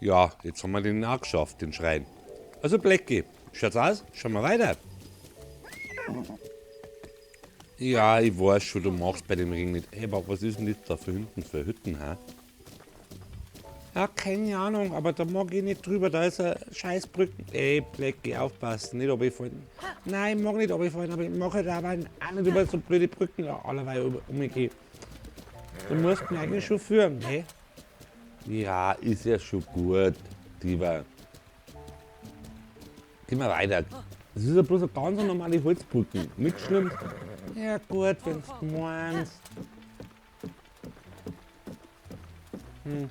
Ja, jetzt haben wir den auch geschafft, den Schrein. Also Blackie, schaut's aus? Schauen wir weiter. Ja, ich weiß schon, du machst bei dem Ring nicht. Ey, aber was ist denn das da für hinten für Hütten, hä? Ja, keine Ahnung, aber da mag ich nicht drüber, da ist eine Scheißbrücke. Ey, Blackie, aufpassen, nicht runterfallen. Nein, ich mag nicht runterfallen, aber ich mag halt aber auch nicht über so blöde Brücken allerweil umgehen. Du musst mich eigentlich schon führen, ne? Ja, ist ja schon gut, Diva. Gehen wir weiter. Das ist ja bloß eine ganz normale Holzbrücke. Nichts Schlimmes. Ja gut, wenn's du meinst. Hm.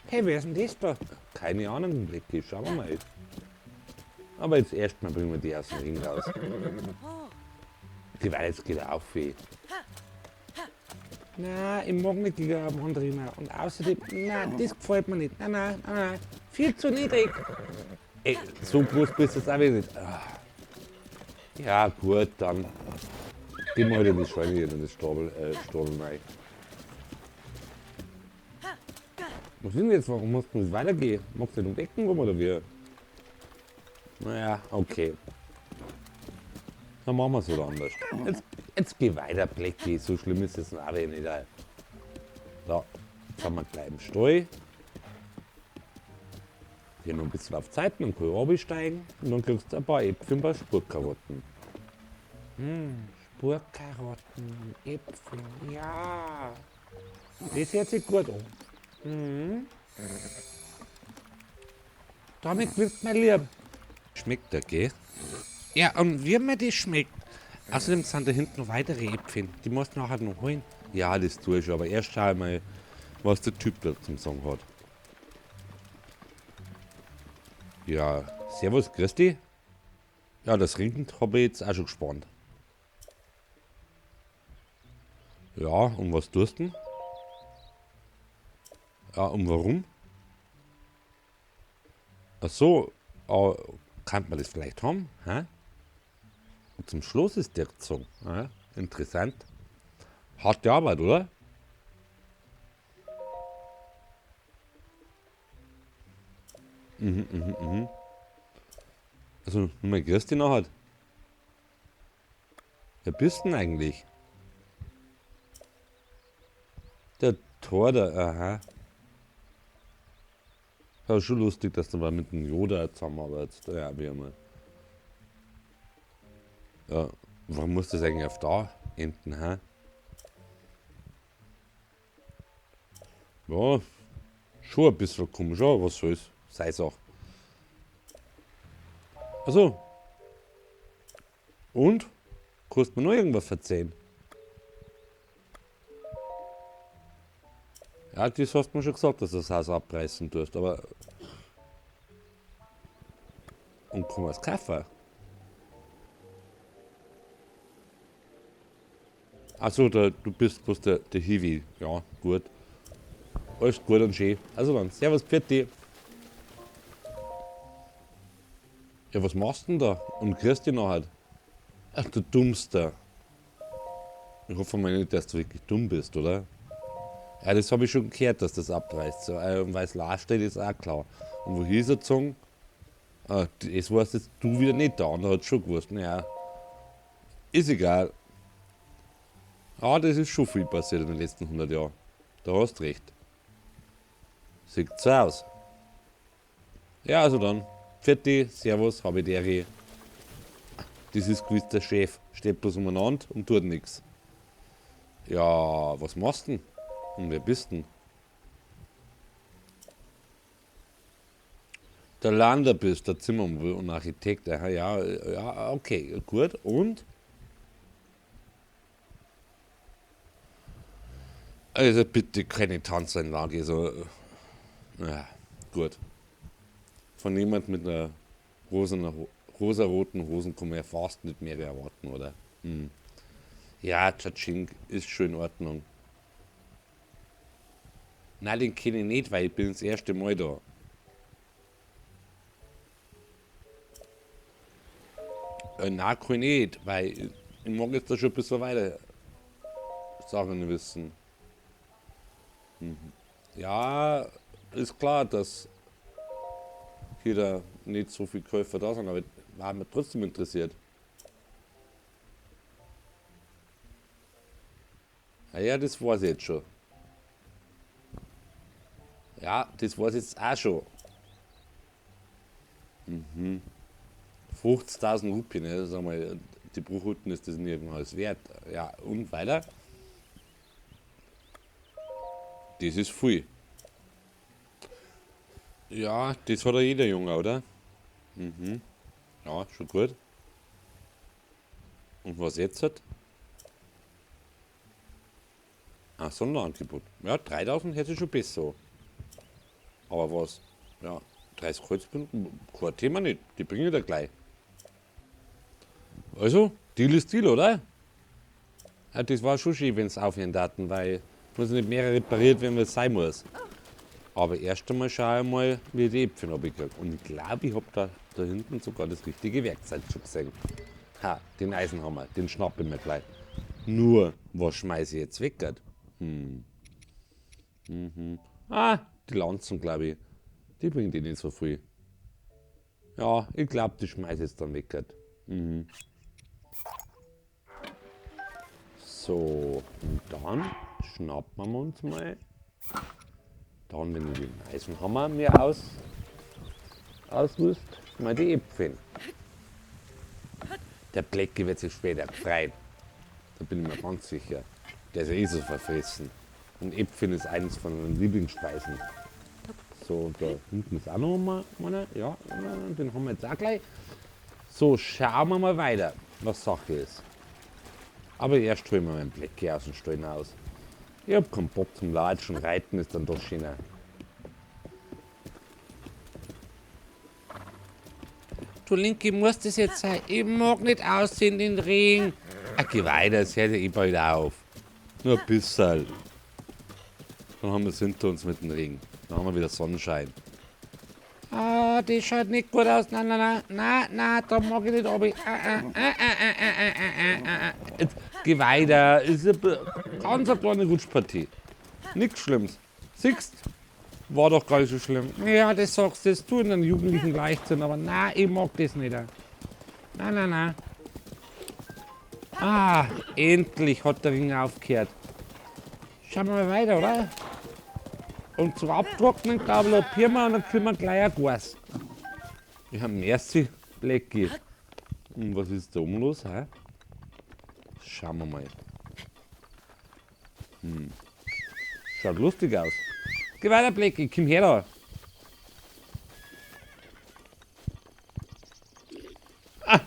Hey, wer ist denn das da? Keine Ahnung, Blackie, schauen wir mal. Aber jetzt erstmal bringen wir die aus dem Ring raus. Die weil jetzt geht auf, weh. Na, ich mag nicht gegen einen anderen. Und außerdem, na, das gefällt mir nicht. Nein, nein, nein, nein. Viel zu niedrig. Ey, so groß bist du jetzt auch wieder nicht. Ah. Ja, gut, dann gehen wir heute in die Scheune hier, in das Stabel rein. Was ist denn jetzt? Warum muss das weitergehen? Magst du nicht um die Ecken rum oder wie? Naja, okay. Dann machen wir es oder anders. Jetzt geh weiter, Blackie. So schlimm ist es auch wieder nicht. Da, jetzt haben wir gleich im Stall. Geh noch ein bisschen auf Zeiten und kann runtersteigen. Und dann kriegst du ein paar Äpfel und ein paar Spurkarotten. Spurkarotten und Äpfel, ja. Das hört sich gut an. Damit gewinnst mein Lieb. Schmeckt der, gell? Ja, und wie mir das schmeckt. Außerdem sind da hinten noch weitere Äpfel. Die musst du nachher noch holen. Ja, das tue ich schon, aber erst schau ich mal, was der Typ da zum Sagen hat. Ja, servus, grüß dich. Ja, das Ring hab ich jetzt auch schon gespannt. Ja, und was tust du denn? Ja, und warum? Ach so, kann man das vielleicht haben? Hä? Und zum Schluss ist der gezogen. Ja, interessant. Harte Arbeit, oder? Also, nochmal grüß dich nachher. Wer bist denn eigentlich? Der Tor da, aha. Ja, schon lustig, dass du mal mit dem Yoda zusammenarbeitest. Ja, wie immer. Ja, warum muss das eigentlich auf da enden, hä? Ja, schon ein bisschen komisch, aber was soll's. Sei's auch. Achso. Und? Kannst du mir noch irgendwas erzählen? Ja, das hast du mir schon gesagt, dass du das Haus abreißen tust, aber... Und kann man es kaufen? Achso, du bist bloß der Hiwi. Ja, gut. Alles gut und schön. Also dann, servus, pfiat. Ja, was machst du denn da? Und grüß dich nachher. Ach, du Dummster. Ich hoffe mal nicht, dass du wirklich dumm bist, oder? Ja, das hab ich schon gehört, dass das abreißt. So, und weil's la steht, ist auch klar. Und wo hieß er gezogen? Ah, das weißt jetzt du wieder nicht, der andere hat schon gewusst. Naja, ist egal. Ah, das ist schon viel passiert in den letzten 100 Jahren. Da hast du recht. Sieht so aus. Ja, also dann. Pfiat, servus, habe ich die. Das ist gewiss der Chef. Steht bloß umeinander und tut nix. Ja, was machst du denn? Und wer bist denn? Der Lander bist, der Zimmermann und Architekt. Aha, ja, ja, okay, gut. Und? Also bitte keine Tanzeinlage, so. Ja, gut. Von jemand mit einer rosaroten Hosen kann man ja fast nicht mehr erwarten, oder? Ja, Tschatschink ist schon in Ordnung. Nein, den kenne ich nicht, weil ich bin das erste Mal da. Nein, kann ich nicht, weil ich mag jetzt da schon ein bisschen weiter Sachen wissen. Ja, ist klar, dass hier da nicht so viele Käufer da sind, aber war mir trotzdem interessiert. Ja, das weiß ich jetzt schon. Ja, das weiß ich jetzt auch schon. Mhm. 50.000 Rupien, ne? Sag mal, die Bruchhütten ist das nirgends wert. Ja, und weiter? Das ist viel. Ja, das hat ja jeder Junge, oder? Mhm. Ja, schon gut. Und was jetzt hat? Ah, Sonderangebot. Ja, 3000 hätte ich schon besser an. Aber was? Ja, 30 Holzbinden, kein Thema nicht. Die bringe ich da gleich. Also, Deal ist Deal, oder? Ja, das war schon schön, wenn's aufhören daten, weil muss nicht mehr repariert werden, was sein muss. Aber erst einmal schaue ich mal, wie ich die Äpfel runterkriege. Und ich glaube, ich hab da hinten sogar das richtige Werkzeug schon gesehen. Ha, den Eisenhammer, den schnapp ich mir gleich. Nur, was schmeiße ich jetzt weg? Grad? Mhm. Ah, die Lanzen, glaub ich. Die bringt eh nicht so viel. Ja, ich glaub, die schmeiße ich jetzt dann weg. Grad. Mhm. So, und dann schnappen wir uns mal. Dann, wenn ich den Eisenhammer mir ausrüst, mal die Äpfel. Der Blecki wird sich später freuen. Da bin ich mir ganz sicher. Der ist ja eh so verfressen. Und Äpfel ist eines von meinen Lieblingsspeisen. So, und da hinten ist auch noch mal einer. Ja, den haben wir jetzt auch gleich. So, schauen wir mal weiter, was Sache ist. Aber erst holen wir meinen Blecki aus dem Stall raus. Ich hab keinen Bock zum Latschen, Reiten ist dann doch schöner. Du Linke, muss das jetzt sein? Ich mag nicht aussehen, den Regen. Ach, geh weiter, es hört ja eh bald auf. Nur ein bisschen. Dann haben wir es hinter uns mit dem Regen. Dann haben wir wieder Sonnenschein. Ah, das schaut nicht gut aus. Nein, nein, nein, nein, nein, da mag ich nicht runter. Ah, ah, ah, ah, ah, ah, ah, ah, ah. Jetzt geh weiter. Ist eine ganz eine kleine Rutschpartie. Nichts Schlimmes. Siehst? War doch gar nicht so schlimm. Ja, das sagst du, das tun den Jugendlichen Leichtsinn, aber nein, ich mag das nicht. Nein, nein, nein. Ah, endlich hat der Ring aufgehört. Schauen wir mal weiter, oder? Und zum Abtrocknen, glaube ich, probieren wir und dann kriegen wir gleich ein Gas. Ja, merci, Blecki. Und was ist da oben los? Hä? Schauen wir mal. Schaut lustig aus. Geh weiter, Blecki, komm her da. Ah.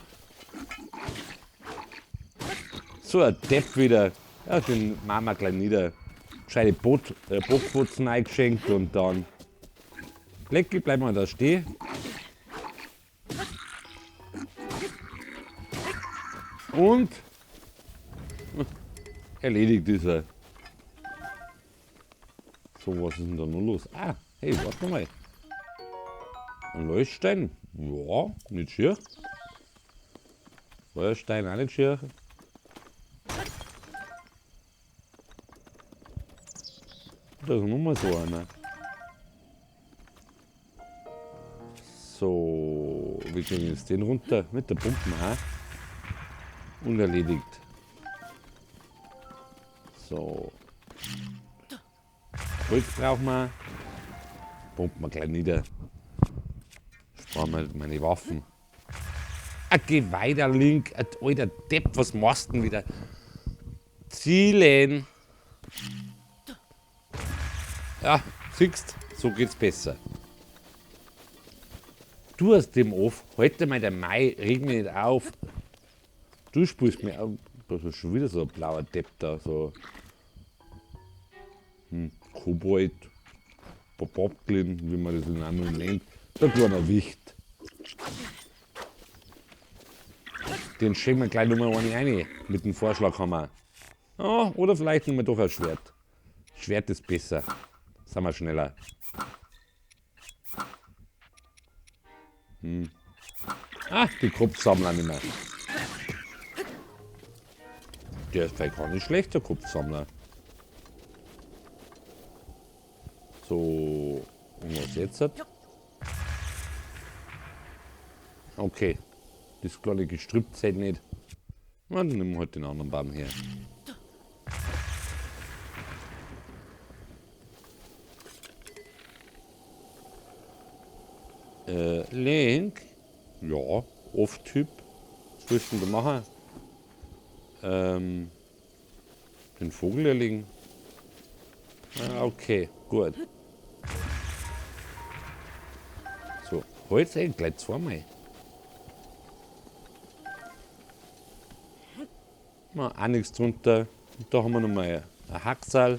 So ein Depp wieder. Ja, den machen wir gleich nieder. Gescheite Bockputzen eingeschenkt und dann. Blecki, bleib mal da stehen. Und erledigt ist er. So, was ist denn da noch los? Ah, hey, warte mal. Ein Leuchtstein? Ja, nicht schier. Feuerstein auch nicht schier. Da ist nochmal so einer. So, wir kriegen jetzt den runter mit der Pumpe, ha? Und erledigt. So. Holz brauchen wir. Pumpen wir gleich nieder. Sparen wir meine Waffen. Ah, geh weiter, Link. Ah, alter Depp, was machst du denn wieder? Zielen. Ja, siehst, so geht's besser. Du hast dem off, halt mal der Mai, reg mich nicht auf. Du spulst mir auf. Das ist schon wieder so ein blauer Depp da. So. Kobold, Boblin, wie man das in anderen nennt. Der kleine Wicht. Den schenken wir gleich nochmal eine rein mit dem Vorschlaghammer. Oh, oder vielleicht nehmen wir doch ein Schwert. Schwert ist besser. Sind wir schneller. Ah, die Kopfsammler nicht mehr. Der ist vielleicht gar nicht schlecht, der Kopfsammler. So, und was jetzt? Okay. Das kleine Gestrüpp zählt nicht. Na, dann nehmen wir halt den anderen Baum her. Link? Ja, Off-Typ. Was willst du denn da machen? Den Vogel erlegen. Ah, okay, gut. So, Holz gleich zweimal. Mal auch nichts drunter. Und da haben wir nochmal ein Hacksaal.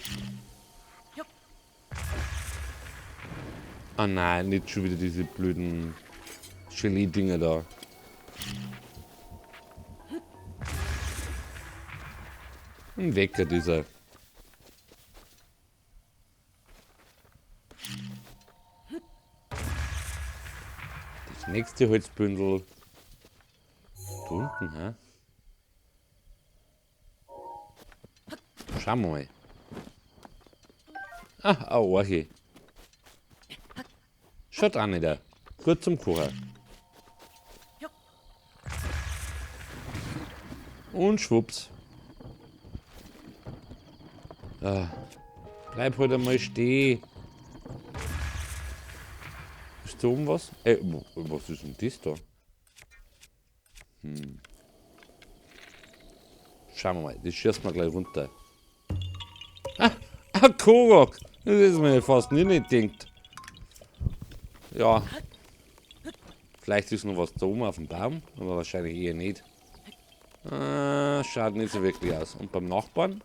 Ah nein, nicht schon wieder diese blöden Gelee-Dinger da. Ein Wecker dieser. Das nächste Holzbündel. Da unten, hä? Schauen wir mal. Ah, eine Orche. Schaut auch nicht. Gut zum Kochen. Und schwupps. Ah, bleib halt einmal stehen. Ist da oben was? Was ist denn das da? Schauen wir mal, das schießt wir gleich runter. Ah, ein Korok! Das ist mir fast nie nicht gedacht. Ja. Vielleicht ist noch was da oben auf dem Baum, aber wahrscheinlich eher nicht. Ah, schaut nicht so wirklich aus. Und beim Nachbarn?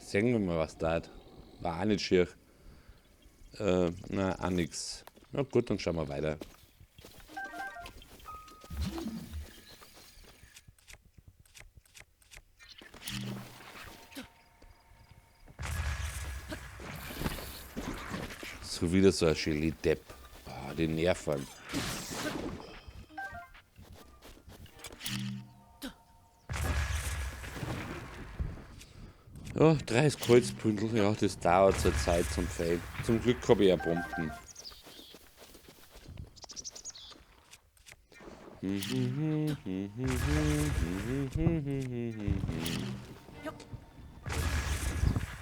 Sehen wir mal, was da hat. War auch nicht schier. Na, auch nix. Na gut, dann schauen wir weiter. So wieder so ein Gelee-Depp. Ah, die nerven. Ja, 30 Holzbündel, ja, das dauert zur Zeit zum Fällen. Zum Glück hab ich ja Bomben.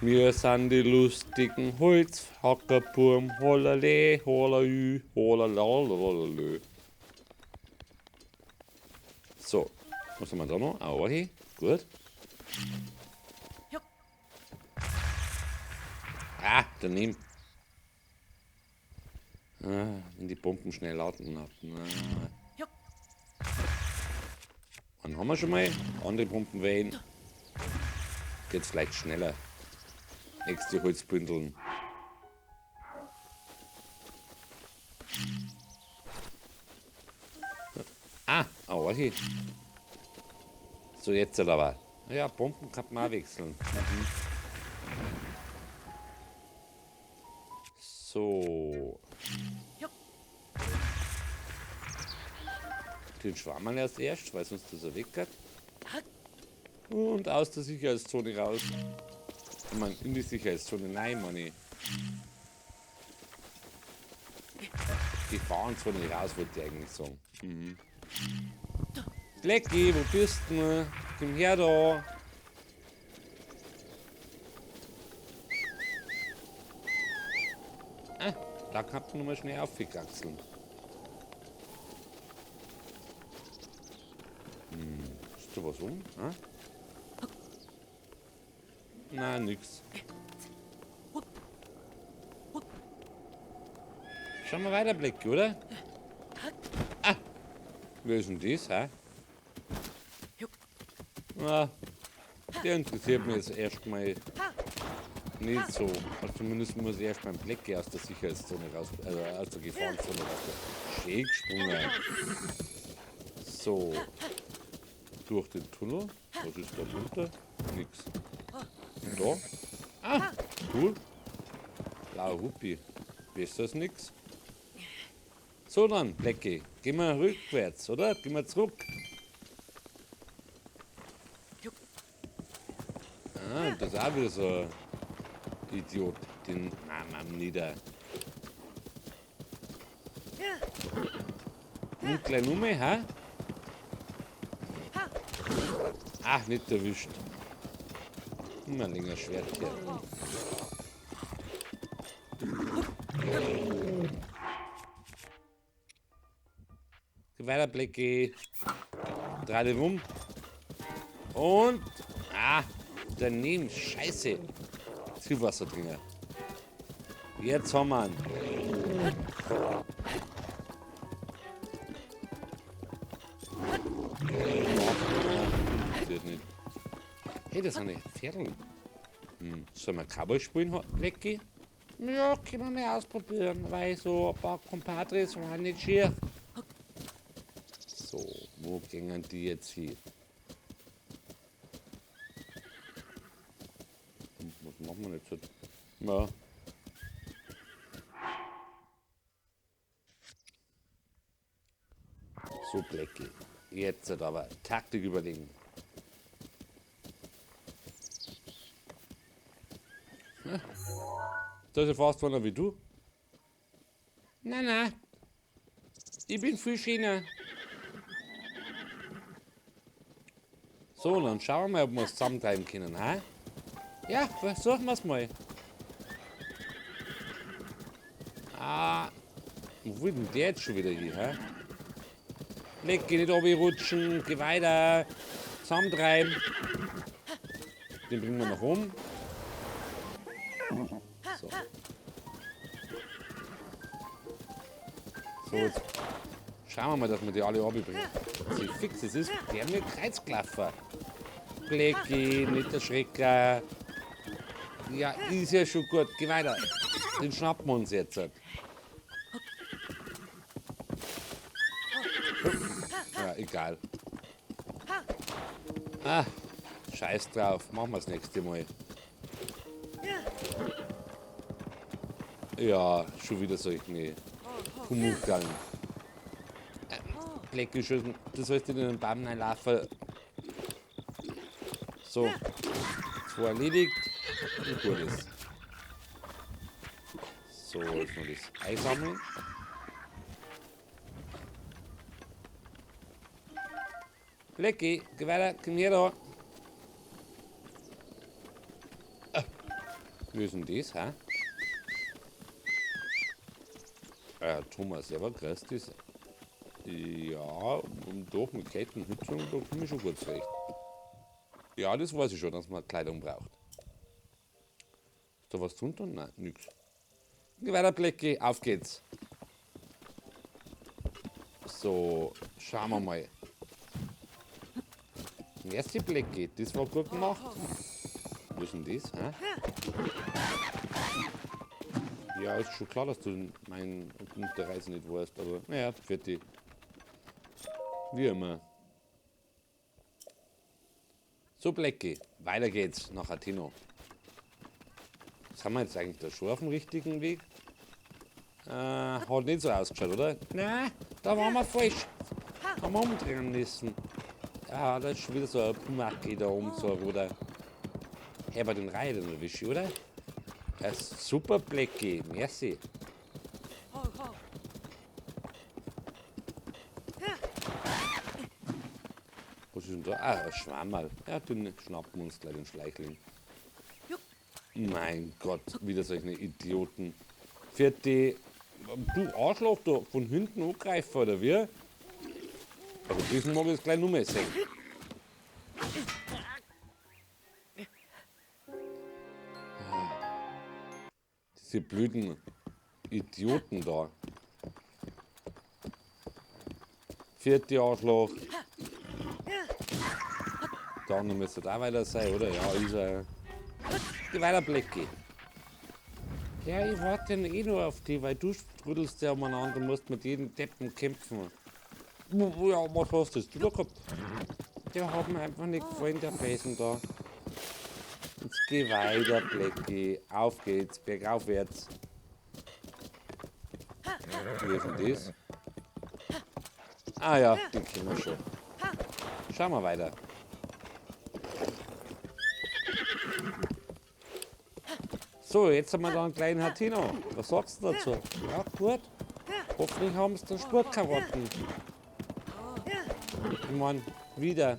Wir sind die lustigen Holzhackerburm, holale, holalü, holalalalü. So, was haben wir da noch? Aua, gut. Ah, daneben. Ah, wenn die Bomben schnell lauten. Ah. Dann haben wir schon mal. Andere Pumpen wählen. Geht's vielleicht schneller. Nächste Holzbündeln. Ah, aua. So, jetzt aber. Ja, Pumpen kann man auch wechseln. So. Den Schwammerl erst, weil sonst das er weg hat. Und aus der Sicherheitszone raus. Ich mein, in die Sicherheitszone. Nein, meine ich. Gefahrenzone raus, wollte ich eigentlich sagen. Blackie, wo bist du denn? Komm her da. Ah, da kann man nochmal schnell aufkraxeln. Ist da was um? Ah? Nein, nix. Schauen wir weiter, Blackie, oder? Ah! Wer ist denn das, hä? Ah, der interessiert mich jetzt erstmal nicht so. Also zumindest muss ich erstmal Blackie aus der Sicherheitszone raus, also aus der Gefahrenzone raus. Schön gesprungen. So. Durch den Tunnel. Was ist da drunter? Nix. Und da? Ah, cool. Blauer Rupie. Besser als nix. So dann, Blackie. Gehen wir rückwärts, oder? Gehen wir zurück. Ah, das ist auch wieder so ein Idiot. Den Namen nieder. Und gleich nochmal, hä? Ach, nicht erwischt. Immer ein länger Schwert hier. Geh weiter, Blackie. Dreh dich rum. Und... Ah, daneben. Scheiße. Viel Wasser drin. Jetzt haben wir ihn. Nicht. Hey, das sind die Pferdeln. Hm, sollen wir Cowboy spielen, Blackie? Ja, können wir mal ausprobieren, weil so ein paar Compadres waren nicht schier. So, wo gingen die jetzt hin? Was machen wir jetzt? Ja. So, Blackie. Jetzt aber Taktik überlegen. Da ist ja fast einer wie du. Nein, nein. Ich bin viel schöner. So, dann schauen wir mal, ob wir es zusammentreiben können. Ha? Ja, versuchen wir es mal. Ah, wo will denn der jetzt schon wieder hier? Hä? Leck, geh nicht runterrutschen, geh weiter. Zusammentreiben. Den bringen wir noch um. So. So, jetzt schauen wir mal, dass wir die alle runterbringen. Sie fix, es ist der mit Kreuzklaffer. Blackie, nicht erschrecken. Ja, ist ja schon gut. Geh weiter. Den schnappen wir uns jetzt. Ja, egal. Ah, scheiß drauf. Machen wir das nächste Mal. Ja, schon wieder solche Pumuckeln. Blackie, du sollst nicht in den Baum reinlaufen. So, zwei erledigt und gut ist. So, jetzt noch das Ei sammeln. Blackie, geh weiter, komm her da. Wie ist denn das, hä? Thomas, ja, aber krass, das. Ja, und doch mit Ketten, Hütze, da komme ich schon gut zurecht. Ja, das weiß ich schon, dass man Kleidung braucht. Ist da was drunter? Nein, nix. Geh weiter, Blackie, auf geht's. So, schauen wir mal. Merci, Blackie, das war gut gemacht. Wo ist denn das? Hä? Ja, ist schon klar, dass du meinen Grund der Reise nicht weißt, aber naja, fertig. Wie immer. So, Blackie, weiter geht's nach Hateno. Sind wir jetzt eigentlich da schon auf dem richtigen Weg? Hat nicht so ausgeschaut, oder? Nein, da waren wir falsch. Haben wir umdrehen müssen. Ja, da ist schon wieder so ein Pumaki da oben, so ein roter. Hey, bei den Reitern erwische ich, oder? Ja, super, Blackie, merci. Was ist denn da? Ah, ein Schwammerl. Ja, den schnappen wir uns gleich, den Schleichling. Mein Gott, wieder solche Idioten. Vierte, du Arschloch da, von hinten angreifen, oder wie? Also diesen mag ich jetzt gleich nur mehr sehen. Diese blöden Idioten da. Vierte Arschloch. Der andere müsste da weiter sein, oder? Ja, ist er. Geh weiter, Blackie. Ja, ich warte ja eh nur auf dich, weil du strudelst ja umeinander und musst mit jedem Deppen kämpfen. Ja, was hast du da gehabt? Der hat mir einfach nicht gefallen, der Felsen da. Jetzt geh weiter, Blackie. Auf geht's, bergaufwärts. Wie ist denn das? Ah ja, den kennen wir schon. Schauen wir weiter. So, jetzt haben wir da einen kleinen Hateno. Was sagst du dazu? Ja, gut. Hoffentlich haben sie dann Spurkarotten. Ich mein, wieder.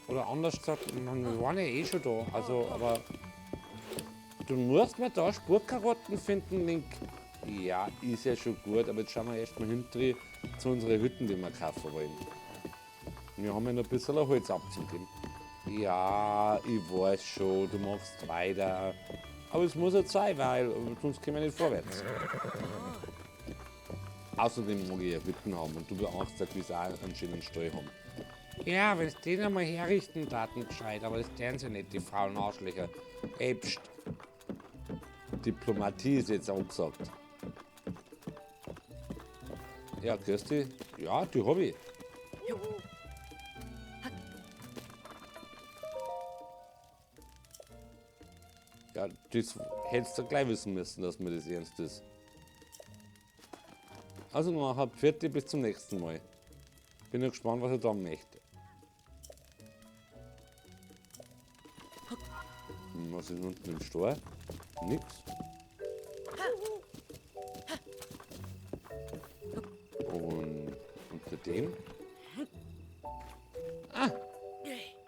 Oder anders gesagt, ich mein, wir waren ja eh schon da. Also, aber du musst mir da Spurkarotten finden, Link. Ja, ist ja schon gut, aber jetzt schauen wir erstmal hinten zu unseren Hütten, die wir kaufen wollen. Wir haben ja noch ein bisschen Holz abzugeben. Ja, ich weiß schon, du machst weiter. Aber es muss jetzt sein, weil sonst kommen wir nicht vorwärts. Außerdem mag ich ja Hütten haben und du willst auch einen schönen Stall haben. Ja, wenn es den einmal herrichten, Daten gescheit, aber das tun sie nicht, die faulen Arschlöcher. Ey, pst. Diplomatie ist jetzt angesagt. Ja, grüß dich. Ja, die hab ich. Ja, das hättest du gleich wissen müssen, dass mir das ernst ist. Also nachher, pfiat dich, bis zum nächsten Mal. Bin ja gespannt, was er da möchte. Was ist unten im Store? Nix. Und unter dem? Ah!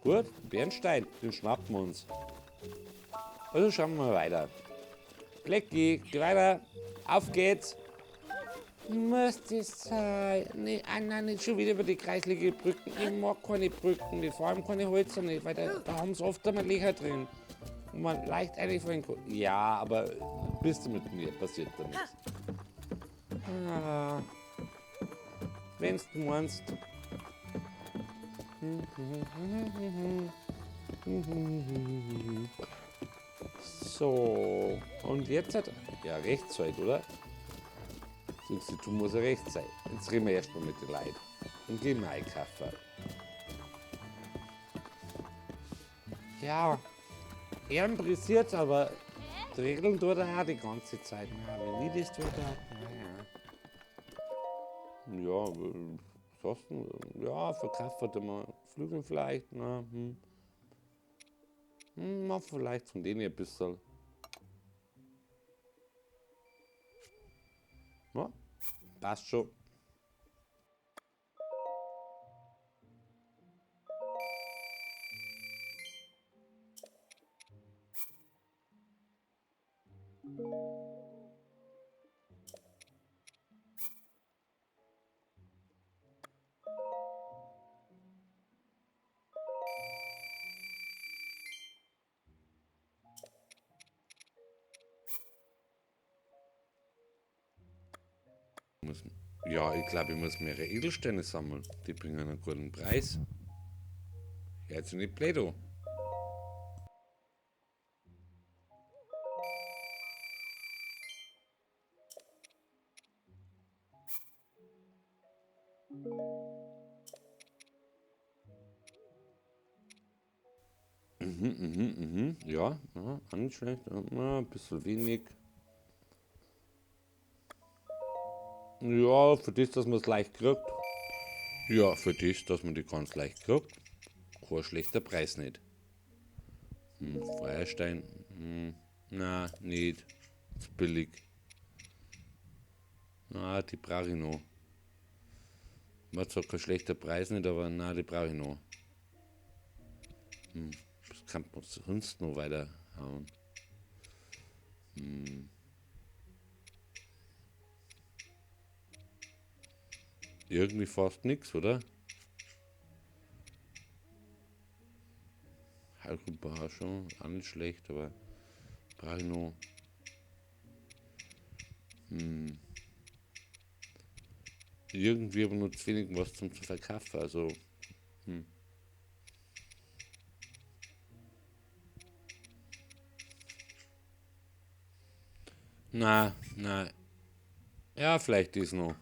Gut, Bernstein, den schnappen wir uns. Also schauen wir mal weiter. Blackie, geh weiter. Auf geht's. Muss das sein? Nee, ah, nein, nicht schon wieder über die kreislige Brücken. Ich mag keine Brücken, vor allem keine Hölzer nicht, weil da haben sie oft einmal Löcher drin, wo man leicht reinfallen kann. Ja, aber bist du mit mir, passiert da nichts. Ah, wenn's du meinst. So, und jetzt hat... Ja, rechts halt, oder? Siehst du, du musst ja rechts sein. Jetzt reden wir erstmal mit den Leuten. Und gehen wir einkaufen. Ja, er pressiert, aber regeln tut er auch die ganze Zeit. Na, wenn ich das tue, dann, naja. Ja, was hast du denn? Ja, verkauft er mal Flügel vielleicht. Na, Mal vielleicht von denen ein bisschen. Ja, passt schon. Ja, ich glaube, ich muss mehrere Edelsteine sammeln. Die bringen einen guten Preis. Jetzt nicht blöd an. Ja, ja, auch nicht schlecht. Ja, ein bisschen wenig. Ja, für das, dass man's leicht kriegt. Ja, für das, dass man die ganz leicht kriegt. Kein schlechter Preis nicht. Feuerstein. Na, nicht. Zu billig. Na, die brauche ich noch. War zwar kein schlechter Preis nicht, aber na, die brauche ich noch. Das kann man sonst noch weiterhauen. Irgendwie fast nix, oder? Heilgruppe schon, auch nicht schlecht, aber brauche ich noch. Irgendwie aber nur zu wenig was zum zu verkaufen, also. Na, na. Ja, vielleicht ist noch.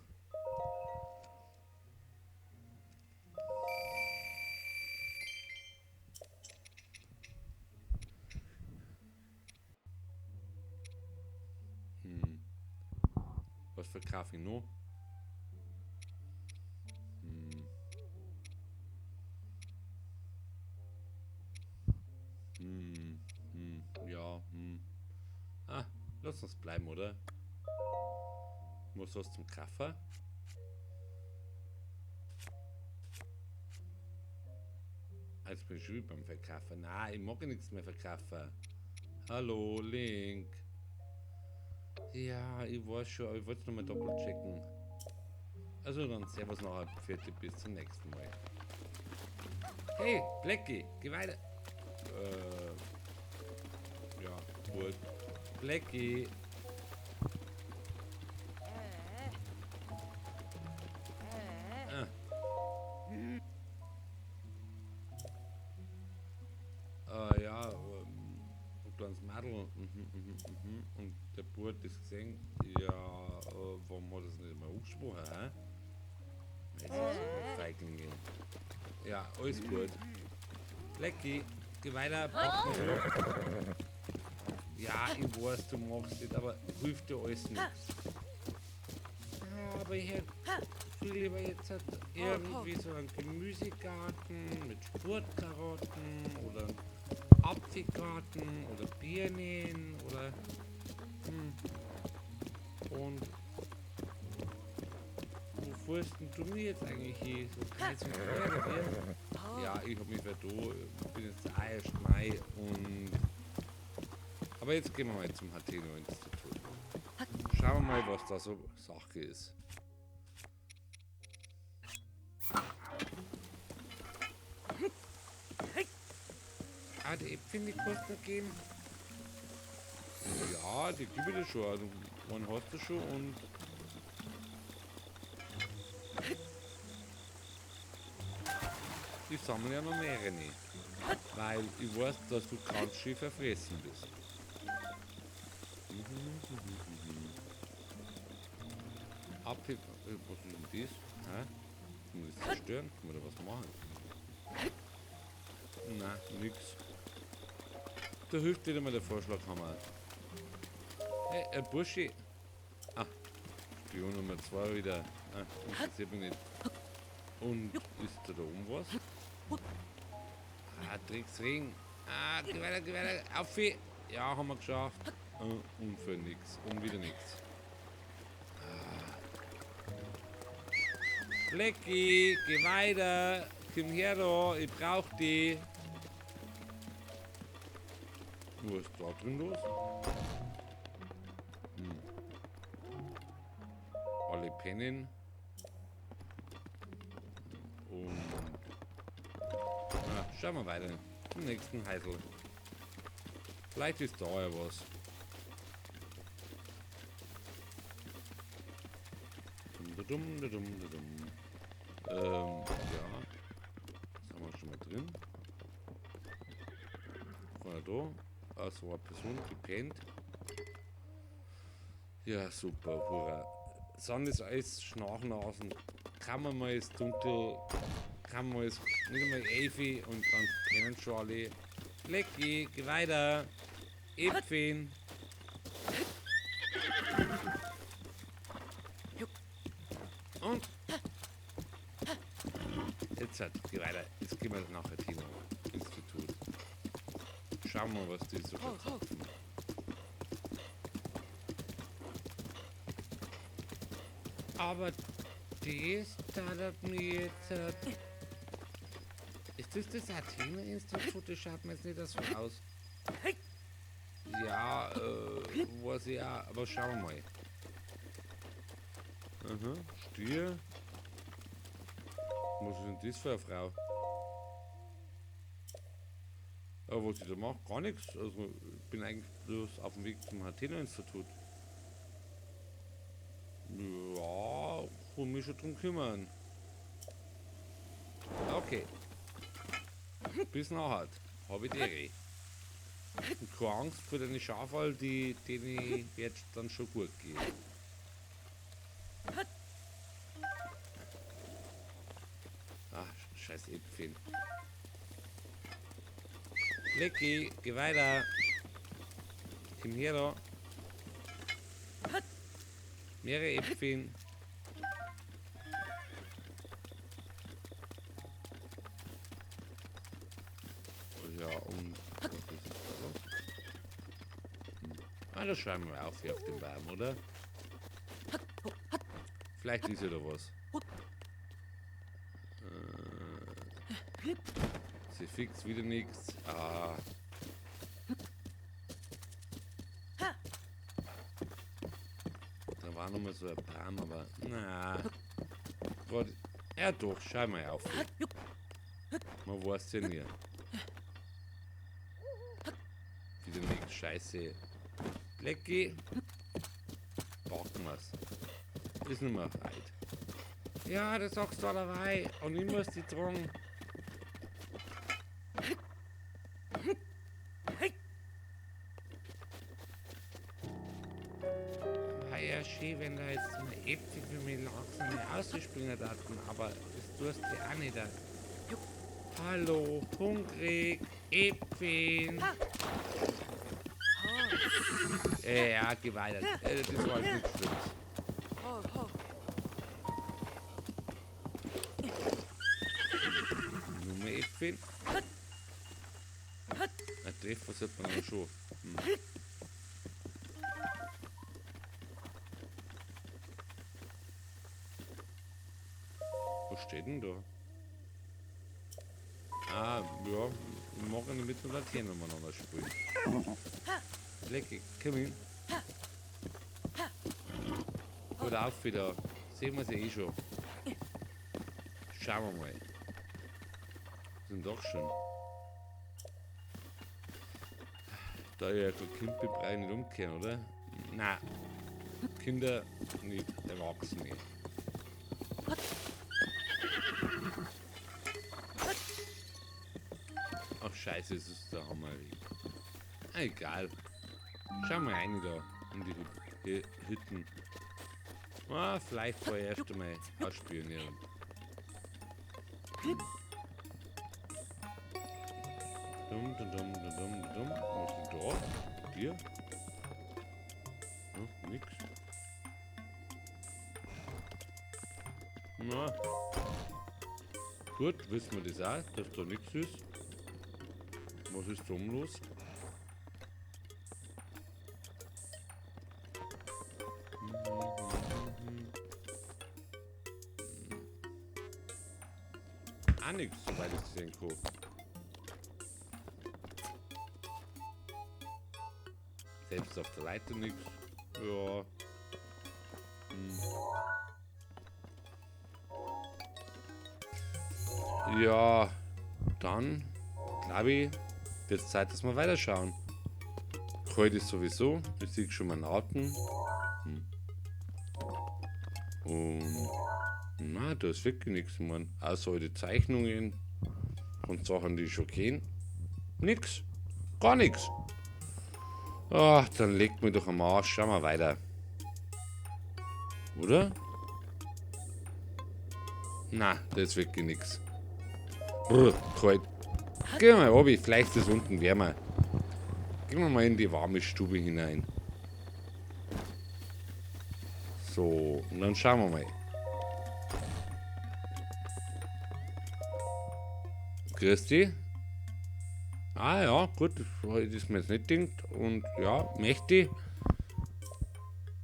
Was verkaufe ich noch? Ja. Ah, lass uns bleiben, oder? Was hast du zum Kaffee? Jetzt bin ich schon beim Verkaufen. Nein, ich mag nichts mehr verkaufen. Hallo, Link. Ja, ich weiß schon, aber ich wollte es nochmal doppelt checken. Also dann servus nachher, fertig, bis zum nächsten Mal. Hey, Blackie, geh weiter. Ja, gut. Blackie. Ah. Ja, ein kleines Madel. Und der Bub hat das gesehen. Ja, warum hat er es nicht einmal angesprochen, hä? Das ist so eine Feiglinge. Ja, alles gut. Blackie, geh weiter, pack mich ab. Ja, ich weiß, du machst das, aber hilft dir alles nichts. Ja, aber ich hätte viel lieber jetzt halt irgendwie so einen Gemüsegarten mit Sportkarotten oder einen Apfelgarten oder Birnen oder... Und... Wo fährst denn du mir jetzt eigentlich hin? So kreuz und quer, oder wie? Ja, ich hab mich vertan, ich bin jetzt auch erst Mai und... Aber jetzt gehen wir mal zum Hateno-Institut. Schauen wir mal, was da so Sache ist. Ah, die Äpfel, die kannst du noch geben. Ja, die gebe ich dir schon. Also, einen hast du schon und... Ich sammle ja noch mehrere nicht. Weil ich weiß, dass du ganz schön verfressen bist. Apfel, was ist denn das? Hä? Kann man das zerstören? Kann man da was machen? Nein, nix. Da hilft wieder mal der Vorschlaghammer. Hey, Bursche. Ah, Spion Nummer 2 wieder. Ah, interessiert mich nicht. Und ist da oben was? Ah, Drecksring. Ah, geh weiter, geh weiter. Auf! Ja, haben wir geschafft. Und für nix. Und wieder nix. Ah. Blackie, geh weiter. Komm her da, ich brauch die. Was ist da drin los? Alle pennen. Und schauen wir weiter. Zum nächsten Heisel. Vielleicht ist da ja was. Dum, dum, dum, dum. Ja. Das haben wir schon mal drin. Von da. Also eine Person, die pennt. Ja, super, hurra. Sind das alles Schnarchnasen? Kann man mal ist dunkel, kann man ist nicht einmal 11 und dann pennen schon alle. Lecki, geh weiter. Äpfeln. Und jetzt halt, geh weiter. Jetzt gehen wir nach Athena Institut. Schauen wir mal, was die so verzapfen. Aber das hat mir jetzt... Ist das das Athena-Institut? Das schaut mir jetzt nicht so aus. Ja, weiß ich auch, aber schauen wir mal. Aha, Stier. Was ist denn das für eine Frau? Aber was ich da mache? Gar nichts. Also, ich bin eigentlich bloß auf dem Weg zum Athena-Institut. Ja, kann mich schon drum kümmern. Okay. Bis nachher. Hab ich die Ehre. Und keine Angst vor deinen Schafal, denen wird dann schon gut gehen. Ach, scheiß Äpfel. Lecki, geh weiter. Komm her da. Mehrere Äpfel. Ja, und was ist da los? Ah, das schreiben wir auf hier auf dem Baum, oder? Vielleicht ist ja da was. Sie fix wieder nichts. Ah. Da war noch mal so ein Baum, aber na. Grad, ja doch, schau mal auf. Man weiß ja nie. Wieder nichts, scheiße. Blackie. Packen wir's. Ist nicht mehr weit. Ja, das sagst du allerweil. Und ich muss die tragen. War ja schön, wenn da jetzt mal Äpfel für mich langsam ausspringen daten, aber das tust du auch nicht. Hallo, hungrig, Äpfel. Ja, geh weiter. Das war jetzt nichts Schlimmes. Nur mehr Äpfel. Ein Treffer sollte man ja schon. Was steht denn da? Ah, ja, ich mag nicht mit dem Laternen umeinander spielen. Lecky, komm hin. Gut auf wieder. Sehen wir sie eh schon. Schauen wir mal. Sind doch schon. Da ich ja kein Kind bin, brauche ich nicht umkehren, oder? Nein. Kinder nicht, Erwachsene. Ach scheiße, es ist der Hammer. Ah, egal. Schau mal rein da in die Hütten. Ah, vielleicht vorher erst einmal ausspionieren. Dum, dum, dum, dum, dum, dum. Was ist denn da? Bier? Hm, nix. Na. Gut, wissen wir das auch, dass da nix ist. Was ist da los? Auch nix, soweit ich sehen kann. Selbst auf der Leiter nix. Ja. Hm. Ja, dann glaube ich, wird es Zeit, dass wir weiterschauen. Heute ist sowieso, ich sehe schon meinen Atem. Hm. Und na, da ist wirklich nichts. Ich mein, außer alte Zeichnungen und Sachen, die ich schon kenne. Nix. Gar nix. Ach, dann legt mir doch am Arsch. Schauen wir weiter. Oder? Na, da ist wirklich nix. Brr, kalt. Gehen wir mal runter, vielleicht ist es unten wärmer. Gehen wir mal in die warme Stube hinein. So, und dann schauen wir mal. Grüß dich. Ah ja, gut, das ist mir jetzt nicht gedacht. Und ja, mächtig.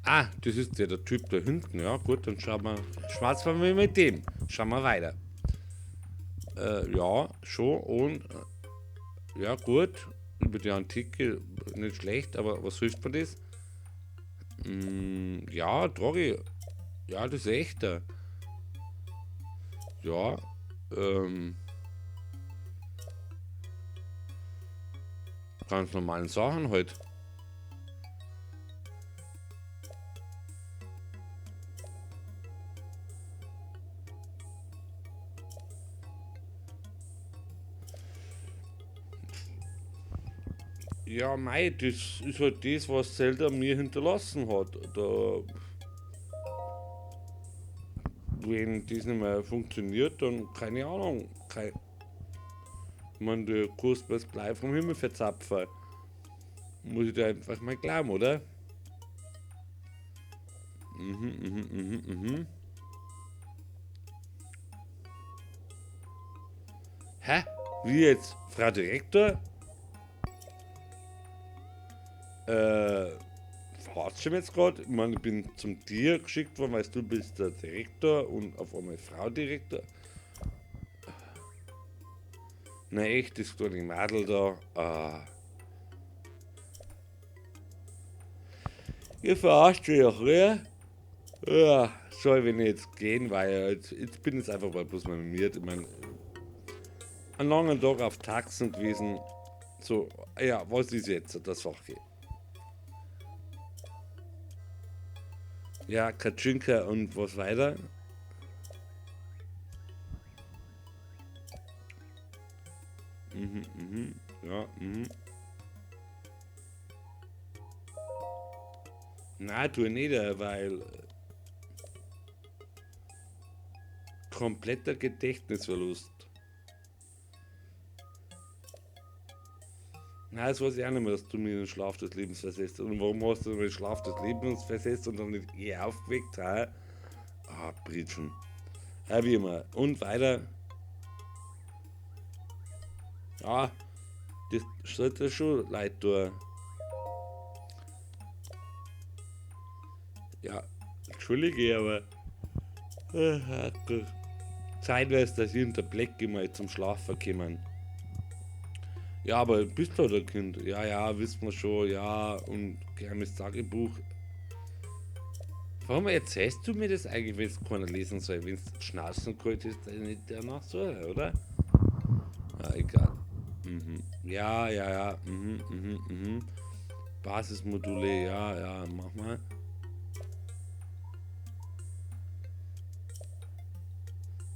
Ah, das ist ja der Typ da hinten. Ja, gut, dann schauen wir. Schwarz wollen wir mit dem. Schauen wir weiter. Ja, schon. Und ja, gut. Über die Antike nicht schlecht, aber was hilft mir das? Ja, Drogi. Ja, das ist echter. Ja, ganz normalen Sachen halt. Ja, mei, das ist halt das, was Zelda mir hinterlassen hat. Da, wenn das nicht mehr funktioniert, dann keine Ahnung. Ich meine, der Kurs das Blei vom Himmel verzapfen. Muss ich da einfach mal glauben, oder? Hä? Wie jetzt? Frau Direktor? Verarschst du mich jetzt gerade? Ich meine, ich bin zum Tier geschickt worden, weil du bist der Direktor und auf einmal Frau Direktor. Na echt, das kleine Madel da. Ah. Ihr verarscht mich doch, oder? Ja, soll ich jetzt gehen, weil jetzt bin ich einfach mal bloß mal mit mir. Ich mein, einen langen Tag auf Taxen gewesen. So, ja, was ist jetzt das Sache? Ja, Katschinka und was weiter? Ja, Nein, tu ich nicht, weil kompletter Gedächtnisverlust. Nein, das weiß ich auch nicht mehr, dass du mir den Schlaf des Lebens versetzt. Und warum hast du mir den Schlaf des Lebens versetzt und dann nicht eher aufgeweckt? Hä? Ah, Britschen. Ja, wie immer. Und weiter. Ja, das sollte schon leid tun. Ja, entschuldige, aber Zeit wäre es, dass ich und der Blackie mal zum Schlafen kommen. Ja, aber bist du der Kind? Ja, ja, wissen wir schon, ja, und geheimes Tagebuch. Warum erzählst du mir das eigentlich, wenn es keiner lesen soll? Wenn es Schnauzen kalt ist, dann nicht danach so, oder? Ah, egal. Ja, ja, ja. Basismodule, ja, ja, mach mal.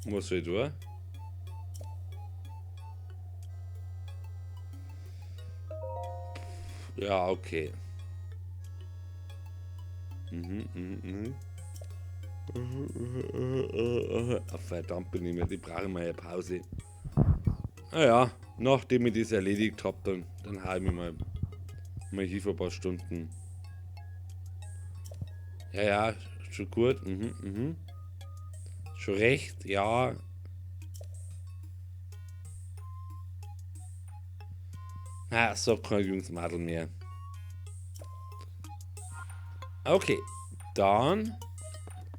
Was soll ich tun? Ja, okay. Ach, verdammt, bin ich mir, die brauche ich mal eine Pause. Naja, nachdem ich das erledigt hab, dann hau ich mich mal hier für ein paar Stunden. Ja, ja, schon gut. Schon recht, ja. Na, so kein junges Madel mehr. Okay, dann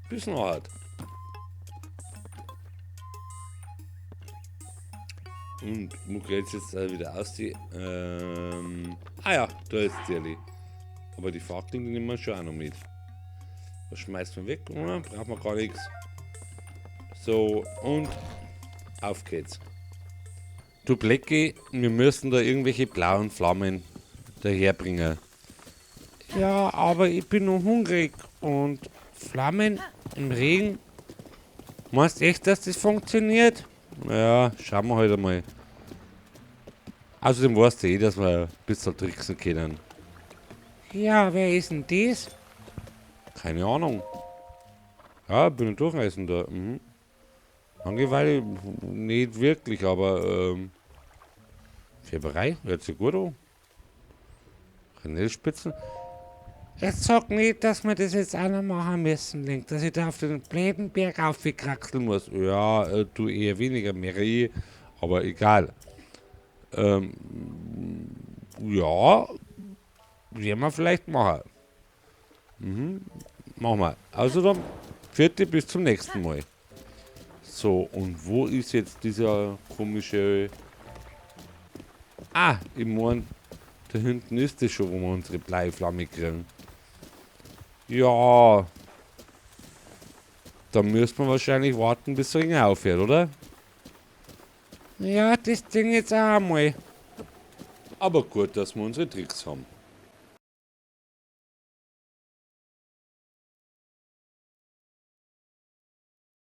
bis nachher. Und wo geht's jetzt wieder aus? Die ah ja, da ist die. Aber die Fackeln, die nehmen wir schon auch noch mit. Das schmeißt man weg, oder? Braucht man gar nichts. So, und auf geht's. Du Blackie, wir müssen da irgendwelche blauen Flammen daherbringen. Ja, aber ich bin noch hungrig und Flammen im Regen. Meinst du echt, dass das funktioniert? Ja, schauen wir halt einmal. Außerdem weißt du eh, dass wir ein bisschen tricksen können. Ja, wer ist denn das? Keine Ahnung. Ja, bin ein Durchreisender. Langeweile nicht wirklich, aber Färberei, hört sich gut an. Rinellspitzen. Jetzt sag nicht, dass wir das jetzt auch noch machen müssen, Link, dass ich da auf den blöden Berg aufkraxeln muss. Ja, du eher weniger, mehr ich, aber egal. Ja, werden wir vielleicht machen. Machen wir. Also dann, vierte bis zum nächsten Mal. So, und wo ist jetzt dieser komische... Ah, ich mein, da hinten ist das schon, wo wir unsere Bleiflamme kriegen. Ja. Da müssen wir wahrscheinlich warten, bis der Ring aufhört, oder? Ja, das Ding jetzt auch einmal. Aber gut, dass wir unsere Tricks haben.